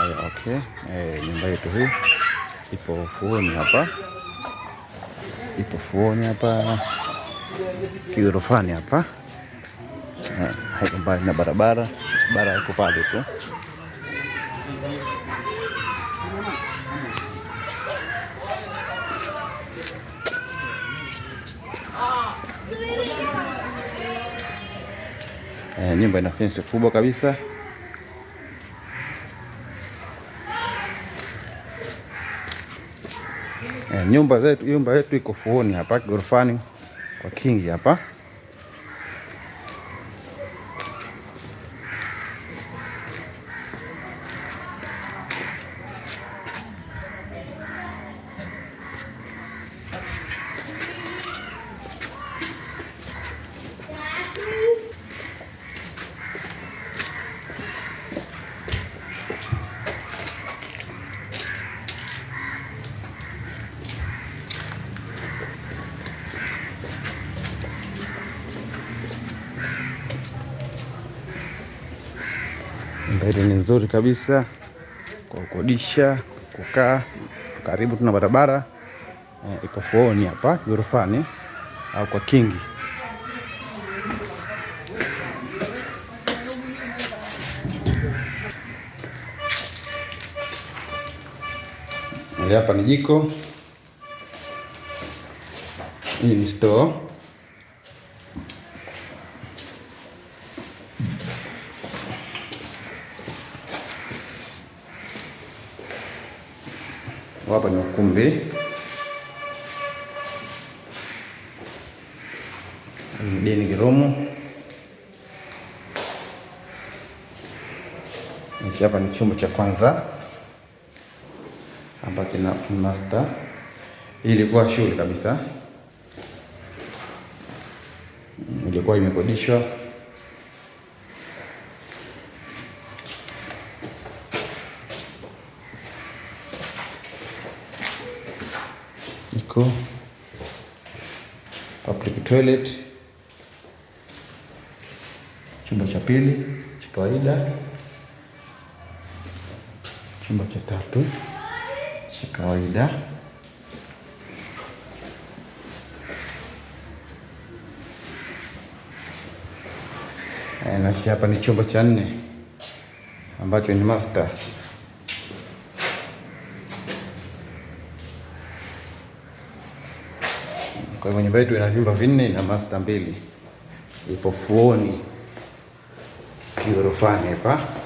Haya, okay. Nyumba yetu hii ipo fuoni hapa, ipo fuoni hapa kighorofani hapa. Haiko mbali na barabara, barabara iko pale tu. Nyumba ina fence kubwa kabisa. Nyumba yetu iko fuoni hapa ghorofani kwa Kingi hapa. Nyumba yetu ni nzuri kabisa kwa kukodisha, kukaa. Karibu tuna barabara, ipo fuoni hapa ghorofani au kwa Kingi. Hili hapa ni jiko, hii ni store. Hapa ni ukumbi. Ni dining room. Hiki hapa ni chumba cha kwanza hapa kina master. Hii ilikuwa shule kabisa, ilikuwa imekodishwa. Iko public toilet, chumba cha pili cha kawaida, chumba cha tatu cha kawaida. Na hapa ni chumba cha nne ambacho ni master. Kwa hivyo nyumba yetu ina vyumba vinne na master mbili, ipo fuoni kighorofani hapa.